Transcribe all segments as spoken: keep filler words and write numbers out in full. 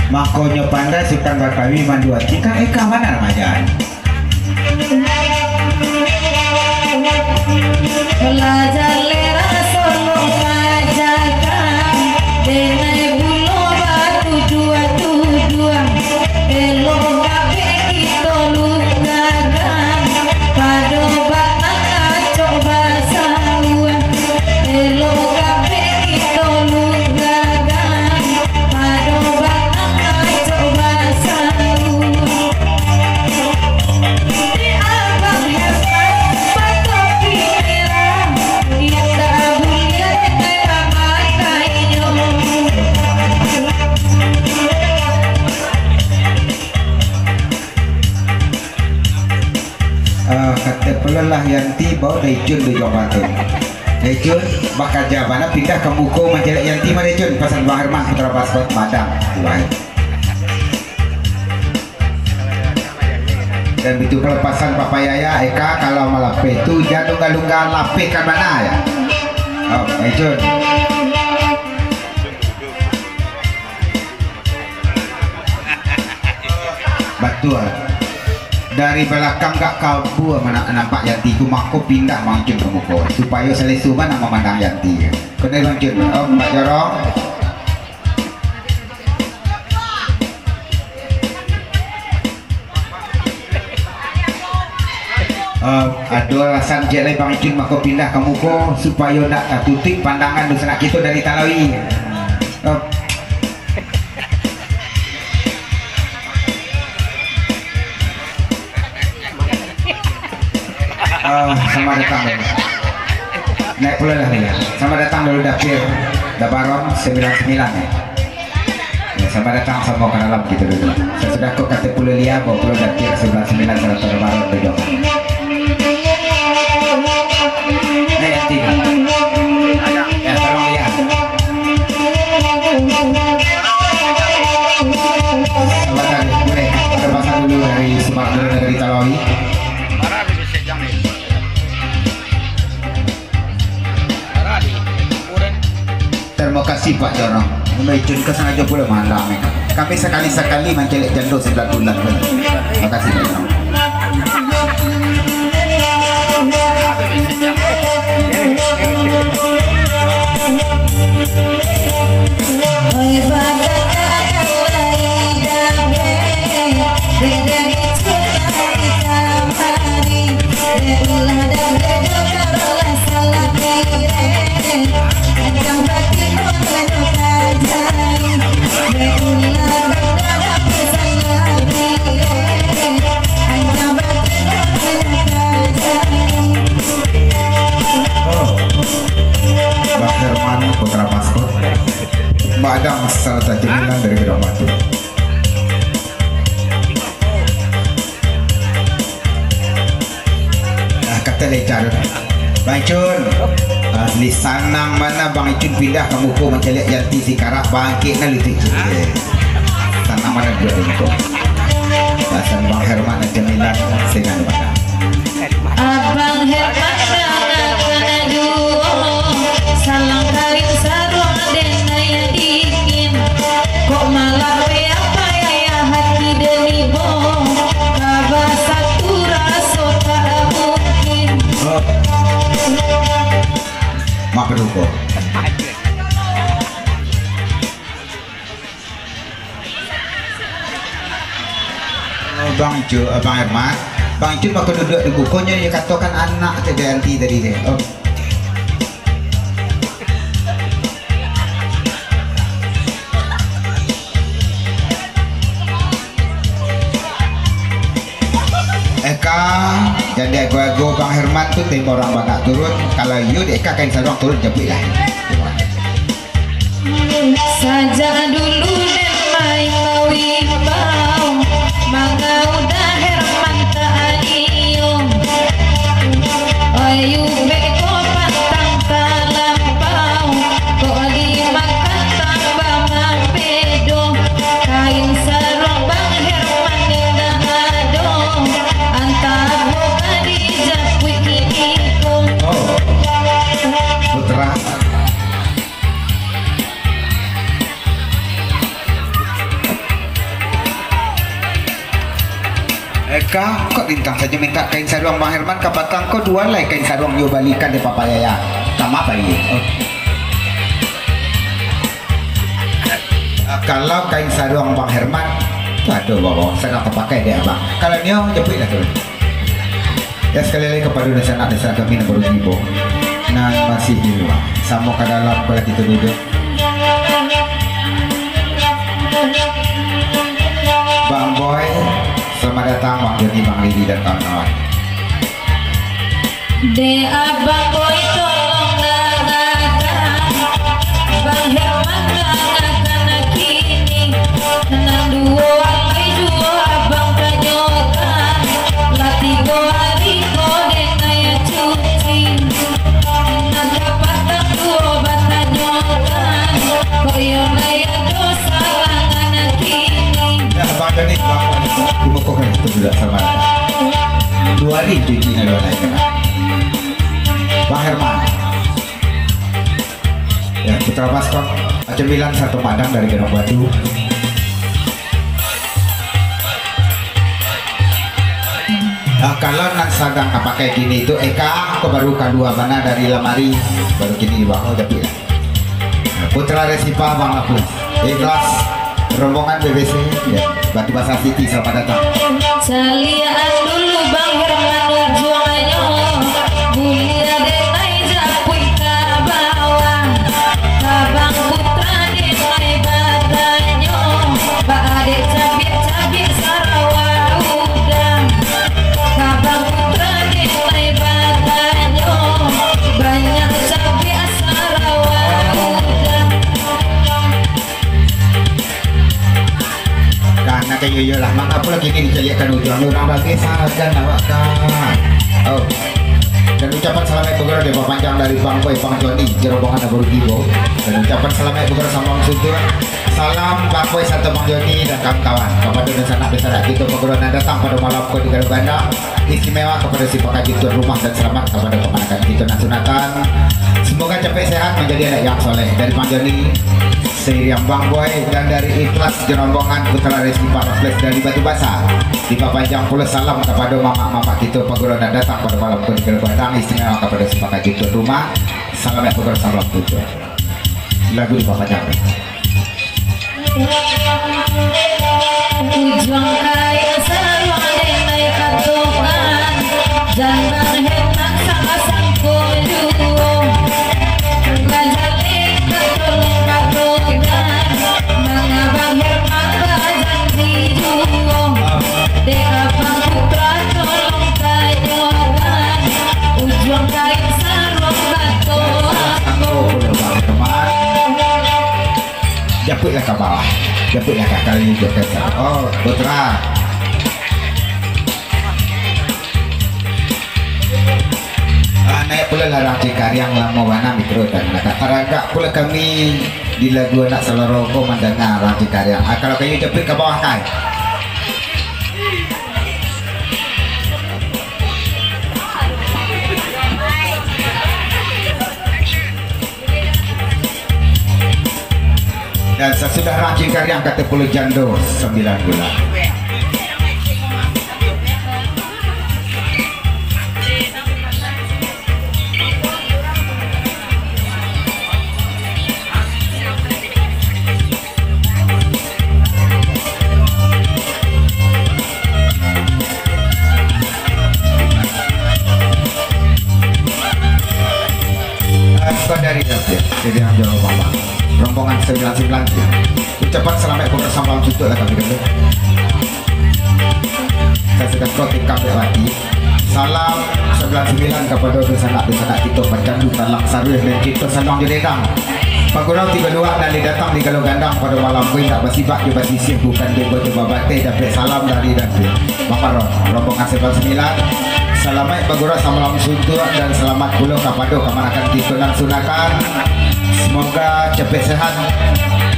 Makonyo pandai sukan bakawi manduo ati, kan Eka bana ramajan. Lah jaleh raso lo majakan, denai bulo batuduah-tuduah, elok kabek kito lunggakan, pado batang acok basauah, elok kabek kito lunggakan, pado batang acok basauah. Di Abang Herman, patopi merah, indak buliah denai mamakainyo. Ah, kato pulo lah Yanti, bawa Daicun tu juang bantu. Daicun, bakaja bana pindah ka muko mancaliak Yanti mah Daicun, pasan Bang Herman Putra Baskot Padang. Wahai. Dan bitu pelepasan Papa Yaya, Eka, kalau malapeh tu, jan lungga-lungga lapehkan bana ya. Oh, Daicun. Batua. Dari balakang gak kabua mana nampak Yanti tu, mako pindah Bang Cun ka muko, supayo saleso bana mamandang Yanti. Kena Bang Cun, oh, Pak Jorong. Eh, ado alasan ciek lai Bang Icun mako pindah ka muko, supayo ndak tatutuik pandangan dunsanak kito dari Talawi. Eh. Eh, selamat datang dulu. Naik pulo lah ni. Selamat datang dulu Dapir Dabaron sembilan sembilan, ya. Ya, selamat datang samo ka dalam kito dulu. Sasudah ko kato pulo Lia, bawa pulo Dapir sembilan sembilan sarato Dabaron duduk. Naik Yanti. Ya, tolong Lia. Sabantar, boleh. Ada pasang dulu dari Sumatera, dari Talawi. Terima kasih, Pak Jorong. Mano Icun ka sangajo pulo maandang, eh. Kami sakali-sakali mancaliak jando sambilan bulan, eh. Terima kasih, Pak Jorong. Oh. Bang Herman, putra Paskot. Mbak Adam, salah satu cemilan dari Gedong Batu. Ah, kato Lecah tu. Bang Icun. Asli sanang bana Bang Icun pindah ka muko mancaliak Yanti sikarak bangkik na lucu Icun. Sanang bana duduak di muko. Pasan Bang Herman cemilan, sinan bana. Abang Herman dangakan juo, salang kawin saruang den Naya Dikin. Kok malah payah-payah hati den ibo, ka basatu raso tak mungkin. Maaf, Duko. Oh, Bang Icu, eh, Bang Herman. Bang Icu mako duduak di bukonyo, nyo katokan anak Teh Dayanti tadi deh. Oh. Eka, jadi ago-ago Bang Herman tu tempo urang bagak turun. Kalau iyo di Eka kain saruang turun japuik lah. Sajak dulu den main bawibau, mangaudah Herman tak adio. Ayu beko pantang talampau, kok dimakan tambah mampedo. Kain saruang Bang Herman indak ado, antah apo ka dijapuik kini ko. Oh. Putra. Ka, kok lintang sajo minta kain saruang Bang Herman, kapatang ko duo lai kain saruang nyo balikan dek Papa Yaya. Kama pai. Oh. Kalau kain saruang Bang Herman, tu ado bawa, sadang tapakai dek abang. Kalau nyo, japuiklah tu. Ya, sakali lai kapado dunsanak-dunsanak kami nan baru tibo, nan masih di lua, samo ka dalam, kalau kito duduak. Bang Boy, selamat datang, Bang Joni, Bang Riri, dan kawan-kawan. Dek Abang Boy, tolong dangakan, Bang Herman dangakan kini. Nan duo alai juo abang tanyokan, lah tigo ari ko den naiak cuci. Nan kapatang duo batanyokan, kok iyo lai ado salangan kini. Ya, Bang Joni, Bang Joni. Di muko kan itu juga sama. Duo ari cuci nan duo alai kena. Bang Herman. Ya, Putra Baskot, Aceh Milan satu Padang dari Gadang Batu. Nah, kalau nan sadang tapakai kini tu, Eka, ko baru kalua bana dari lamari, baru kini dibawa, japuik lah. Nah, Putra Resipa, Bang Lapus. Ikhlas. Rombongan B B C, ya, Batu Basa City, selamat datang. Caliak-an dulu Bang Herman ujuangnyo, buliah den naiak japuik ka bawah. Ka Bang Putra den naiak batanyo, baa dek cabiak-cabiak sarawa udah. Ka Bang Putra den naiak batanyo, banyak cabiak sarawa udah. Kan, nak kayo iyo lah. Manga pulo kini dicaliakkan ujuang ni, urang bagi sagan awak kan. Oh. Dan ucapan salamaik bagura dipapanjang dari Bang Boy, Bang Joni, jo rombongan nan baru tibo. Dan ucapan salamaik bagura sambang suntuak. Salam Bang Boy sarto Bang Joni dan kawan-kawan. Kapado dunsanak-dunsanak kito, paguruan nan datang pado malam ko di Gadang Gandang. Istimewa kapado si pakajut tuan rumah dan salamat kapado kamanakan kito nan sunatan. Semoga capek sehat, manjadi anak yang soleh. Dari Bang Joni, seiriang Bang Boy, dan dari Ikhlas jo rombongan Putra Resi Paraflex dari Batu Basa. Dipapanjang pulo salam kapado mamak-mamak kito, paguruan nan datang pado malam ko di Gadang Gandang, istimewa kapado si pakajut tuan rumah. Salam yang pokok, salam tujuan. Lagu dipapanjang. Ujuang kain saruang den naiak katokan, jan Bang Herman salah sangko juo. Bajaleh ka tolong katokan, manga Bang Herman bajanji juo. Dek Abang Putra tolong tanyokan, ujuang kain saruang katokan. Japuiklah ka bawah. Japuiklah ka kali, japuiklah ka. Oh, Putra. Ah, naiak pulo lah Rang Cikariang, lamo bana mitro dan nak taragak pulo kami di lagu Anak Salaro ko mandanga Rang Cikariang. Ah, kalau kayu japuik ka bawah, kai. Dan sasudah Rang Cikariang, kato pulo Jando Sambilan Bulan. Saudari David, jadi hamba Allah, rombongan sembilan sembilan, ucapan salamaik pun salam suntuak lah kami dulu. Saya sudah kau tingkap di hati. Salam sembilan sembilan kapado dunsanak-dunsanak kito, pacandu talang saruih, main kito sanang jo dendang. Pagurau tigo luak nan didatang di Gadang Gandang pado malam ko, indak basibak jo basisiah, bukan dek bajo babateh, dapek salam dari David. Mamaron, rombongan sembilan sembilan. Salamaik bagurau samalam suntuak, dan salamat pulo kapado kamanakan kito nan sunakan. Semoga capek sehat,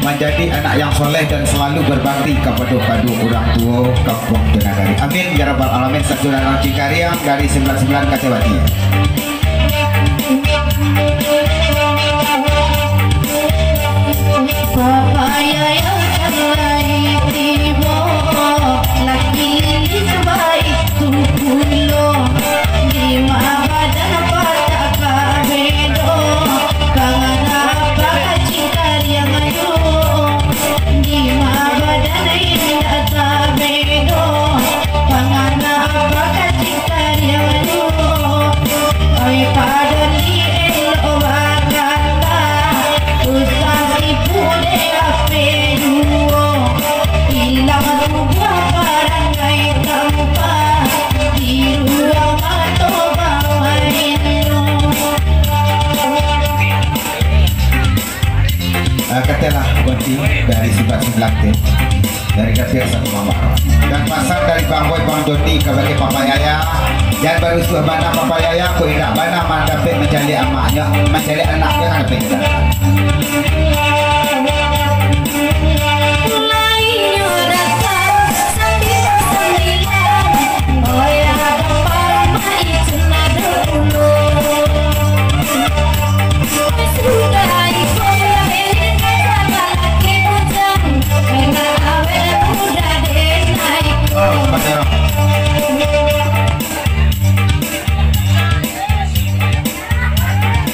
manjadi anak yang soleh, dan salalu berbakti kapado kaduo urang tuo kampuang jo nagari. Amin, ya rabbal alamin. Sasudah Rang Cikariang dari sembilan sembilan Katewati. Papa Yaya kan lai tibo, laki sebaik Dari Simpang Sembilan tu, dari Gambir Satu Mambaro. Dan pasan dari Bang Boy, Bang Joni, kabake Papa Yaya, jan barusuah bana Papa Yaya, kok indak bana mandapek mancaliak amaknyo, mancaliak anaknyo kan dapek.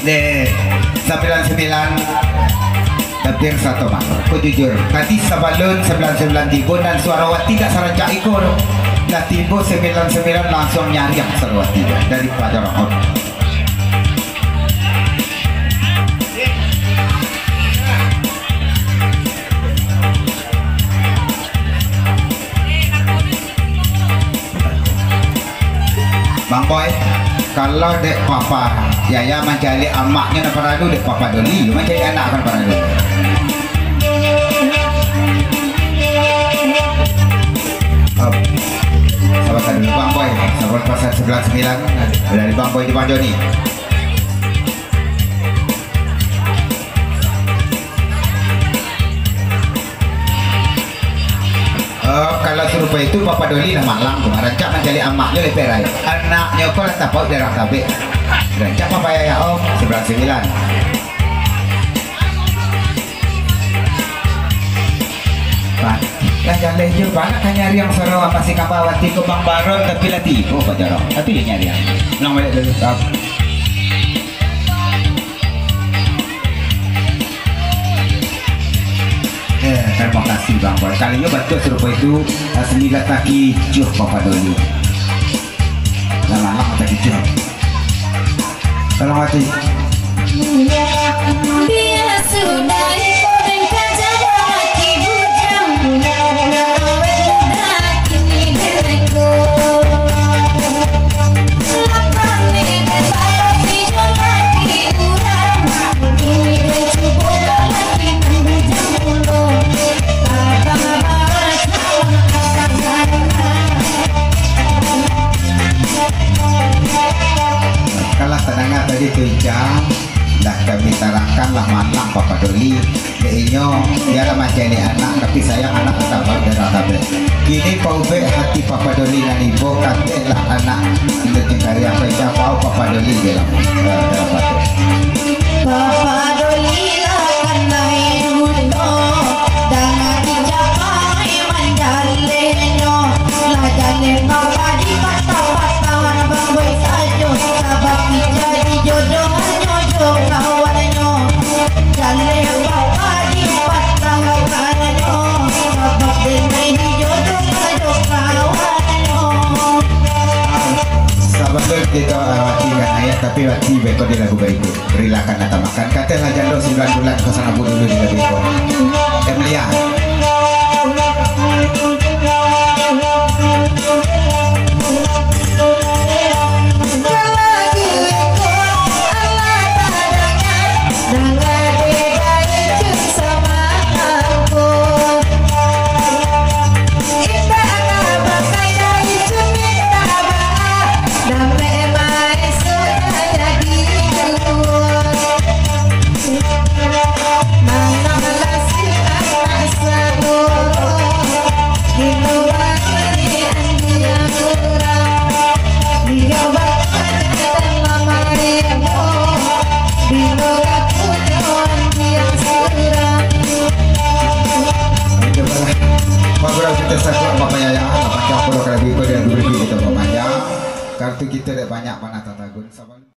Deh, sambilan sambilan, Gambir Satu Mambaro. Ko jujur, tadi sabalun sambilan sambilan tibo nan suaro Wati dak sarancak iko tu. Lah tibo sambilan sambilan, langsuang nyariang suaro Wati dari Paja Rohot. Bang Boy, kalau dek Papa Yaya mancaliak amaknyo nan paralu, dek Papa Doli mancaliak anak nan paralu. Om, sabar dulu, Bang Boy. Sabar, pasan sambilan sambilan dari Bang Boy di Bang Joni. Oh, kalau sarupo itu, Papa Doli lah malang tu. Rancak mancaliak amaknyo lepek rai. Anaknyo ko lah tapauik darah tabek. Rancak Papa Yaya, oh, sambilan sambilan. Bah, lah jaleh jo, banyak kan nyariang suaro masih kapa Wati ko Bang Baron, tapi lah tibo Paja Rohot. Tapi lah nyariang. Ulang baliak dulu, Bang. Eh, tarimo kasih, Bang Boy. Kalau iyo bantuak sarupo itu, ah, sambilan kaki juh Papa Doli. Lah malang kaki juh. Tolong mati. Kalah tadanga tadi tu, Ijang. Dah kami tarangkan lah malang Papa Doli. Dek inyo, iyo lah mancaliak anak, tapi sayang anak tatap darah tabek. Kini paubek hati Papa Doli nan ibo, kateh lah anak inyo cingkariang, pai capau Papa Doli dalam, eh, dalam bato. Papa Doli lah kanai buto, danga dicapai manjalehnyo, lah jaleh Papa di patah-patah, Bang Boy sajo, sabab jadi jodoh hanyo jo kawannyo. Sabalun kito, eh, Wati ka naiak, tapi Wati beko di lagu barikut. Rilakan atau makan. Kateh lah jando sambilan bulan ko sangabu dulu di lagu ko. Emlia. Oke, baiklah. Ngobrol kita sakuak, Bapak Yaya, lah panjang pulo kalau biko dia beri kita panjang. Kartu kita dah banyak panah tatagun.